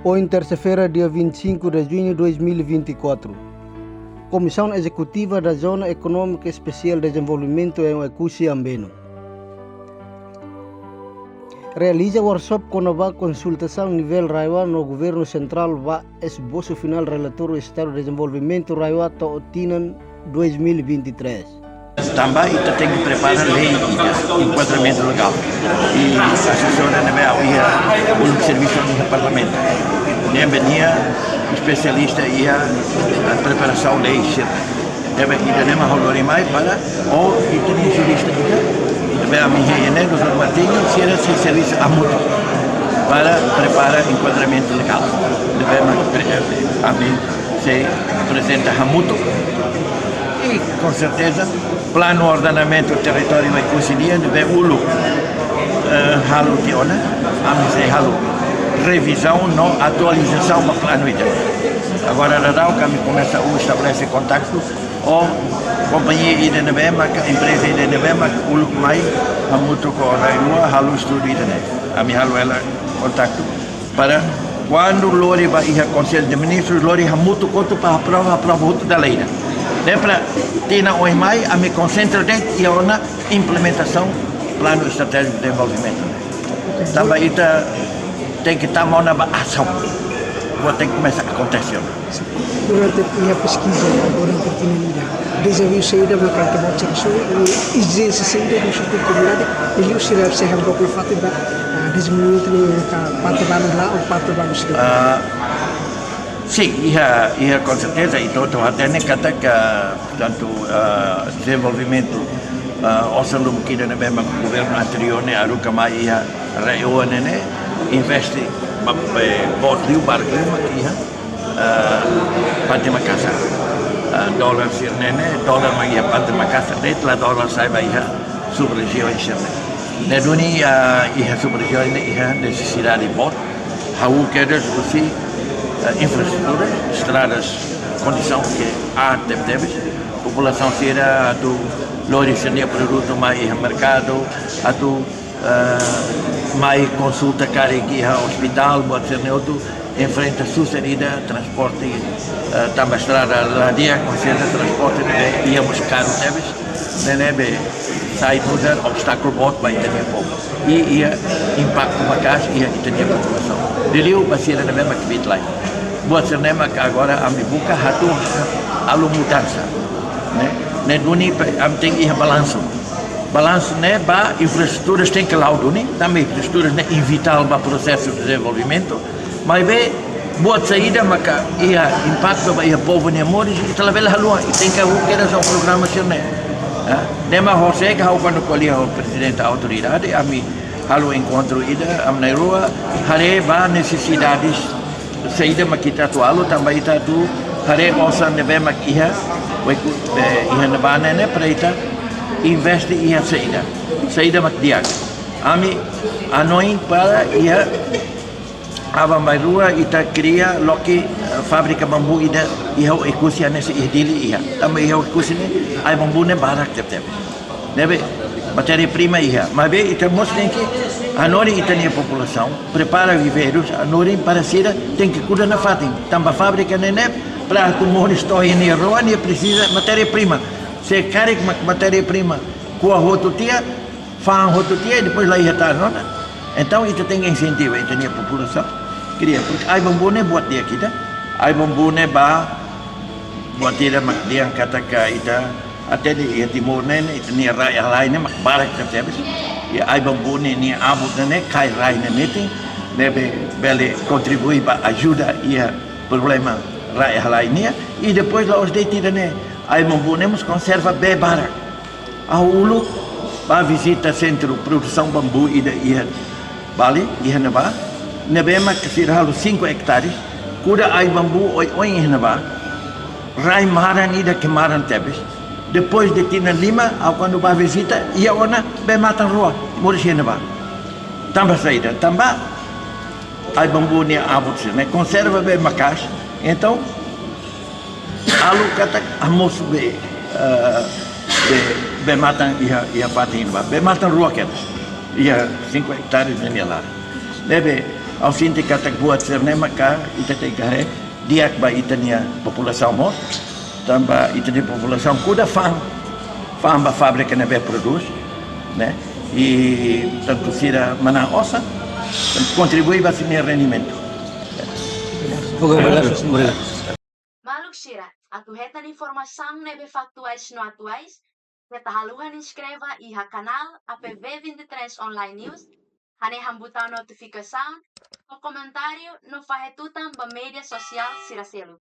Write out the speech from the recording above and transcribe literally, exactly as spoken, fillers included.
Ohin, tersa-feira, dia vinte e cinco de junho de dois mil e vinte e quatro, Comissão Executiva da Zona Económica Especial de Desenvolvimento em Oekusi Ambeno realiza workshop kona-ba konsultasaun nivel RAEOA no Governu Sentrál ba esbosu finál relatóriu Estadu Dezenvolvimentu RAEOA to'o tinan dois mil e vinte e três. Tanba ita tenke prepara lei ida, enkuadramentu legál. I asesora ne'ebé ha'u iha uluk servisu iha Parlamentu. Ne'ebé nia espesialista iha, eh, preparasaun lei sira. Ne'ebé ida-ne'e mak ha'u lori mai para, o ita-nia jurista ida, ne'ebé ami iha ne'e, doutór Martinho, sira sei servisu hamutuk para prepara enkuadramentu legál. Ne'ebé mak, eh, ami sei aprezenta hamutuk. I, com certeza, planu ordenamentu territóriu Oekusi nian ne'ebé uluk, eh, halo tiha ona, ami sei halo revizaun no atualizasaun ba planu ida. Agora daudaun ami komesa estabelese kontaktu ho kompañia ida ne'ebé maka, empreza ida ne'ebé maka uluk mai hamutuk ho RAEOA halo estudu ida-ne'e. Ami halo hela kontaktu para kuandu lori ba iha Konsellu de Ministrus, lori hamutuk hotu para aprova, aprova hotu dala ida. Ne'e para tinan oin mai, ami konsentra de'it iha ona implementasaun Planu Estratéjiku de Dezenvolvimentu. Tanba ita tenke tama ona ba asaun. Buat tenke komesa akontese ona. Durante iha peskiza, durante tinan ida, dezafiu saida maka ita-boot sira hasoru, i ezijénsia saida husi komunidade, i liuliu sira sei hamrook nafatin ba, ah, dezenvolvimentu nian iha parte balu la, ou parte balu sira? Ah, sin, iha, iha, com certeza, ita hotu hatene katak, portantu, ah, dezenvolvimentu, ah, osan lubuk ida ne'ebé mak governu anteriór ne'e haruka mai iha RAEOA ne'e, ne'e investe ba, eh, boot liu, barak liu mak iha, eh, parte maka'as. Eh, dolar sira-ne'e, dolar mak iha parte maka'as, de'it la dolar sai ba iha sub-rejiaun sira-ne'e. Ne'e duni, eh, iha sub-rejiaun ne'e iha nesesidade boot. Hahú kedas husi, eh, infraestrutura, estradas, kondisaun ke aat tebetebes. Populasaun sira atu lori sira-nia produtu mai iha merkadu, atu, eh, mai konsulta karik iha ospitál, buat sira-ne'e hotu enfrenta susar ida, transporte, eh, tanba estrada la di'ak, com certeza transporte ne'e iha mós karu tebes, ne'ebé sai nu'udar obstákulu boot ba ita-nia povu. I iha impaktu maka'as iha ita-nia populasaun. Liuliu ba sira ne'ebé mak kbiit-laek. Buat sira-ne'e mak agora ami buka atu halo mudansa. Ne'e, ne'e duni pe-, ami tenke iha balansu. Balansu ne'e ba infraestruturas tenke la'o duni, tanba infraestruturas ne'e vitál ba prosesu dezenvolvimentu. Maibé buat saida maka iha impaktu ba iha povu nia moris, ita labele haluha, i tenke hahú kedas ho programa sira-ne'e. Ah, ne'e mak horiseik ha'u kuandu ko'alia ho prezidente autoridade, ami halo enkontru ida, ami na'in-rua, haree ba nesesidades saida mak ita atu halo, tanba ita atu haree osan ne'ebé mak iha, Oekusi, eh, iha ne'ebá ne'e, ne'e para ita investe iha saida, saida mak di'ak. Ami hanoin para iha aban-bainrua ita kria loke, eh, fábrika bambu ida iha Oekusi hanesan iha Dili iha. Tanba iha Oekusi ne'e ai-bambu ne'e barak tebetebes. Ne'ebé matéria-prima iha. Maibé ita mós tenke hanorin ita-nia populasaun, prepara viveirus, hanorin para sira tenke kuda nafatin. Tanba fábrika ne'e, ne'e para atu moris to'o iha nia rohan, nia presiza matéria-prima. Se karik mak matéria-prima kuak hotu tiha, fa'an hotu tiha, i depois la iha tan ona. Entaun ita tenke insentiva ita-nia populasaun kria, porke ai-bambu ne'e buat di'ak ida. Ai-bambu ne'e ba buat ida mak dehan katak ita hatene iha Timor ne'e, ne'e ita-nia rai halai ne'e mak barak tebetebes. I ai-bambu ne'e nia abut ne'e, ne'e kai rai ne'e metin, ne'ebé bele kontribui ba ajuda iha problema rai halai nian. I depois la'ós de'it ida-ne'e, ai-bambu ne'e mós konserva bee barak. Ha'u uluk bá vizita sentru produsaun bambu ida iha Bali, iha ne'ebá, ne'ebé mak sira halo cinco hectares, kuda ai-bambu oioin iha ne'ebá, rai maran ida ke maran tebes. Depois de tinan lima, ha'u kuandu bá vizita, iha ona bee-matan rua moris iha ne'ebá. Tanba saida, tanba ai-bambu nia abut sira-ne'e konserva bee maka'as. Entaun, halo katak hamosu bee, eh, bee, bee-matan iha, iha fatin ne'ebá. Bee-matan rua kedas. Iha cinco hectares ne'e nia laran. Ne'ebé, Ha'u sente katak buat sira-ne'e maka ita tenke haree di'ak ba ita-nia populasaun mós, tanba ita-nia populasaun kuda fa'an, fa'an ba fábrika ne'ebé prodús, ne'e? I tantu sira manán osan, kontribui ba sira-nia rendimentu. Oke, obrigadu, obrigadu. Maluk sira, atu hetan informasaun ne'ebé faktuais no atuais, keta haluha inskreve iha kanál A P V vinte e três Online News, hanehan butaun notifikasaun, fó komentáriu no fahe tutan ba média sosiál sira seluk.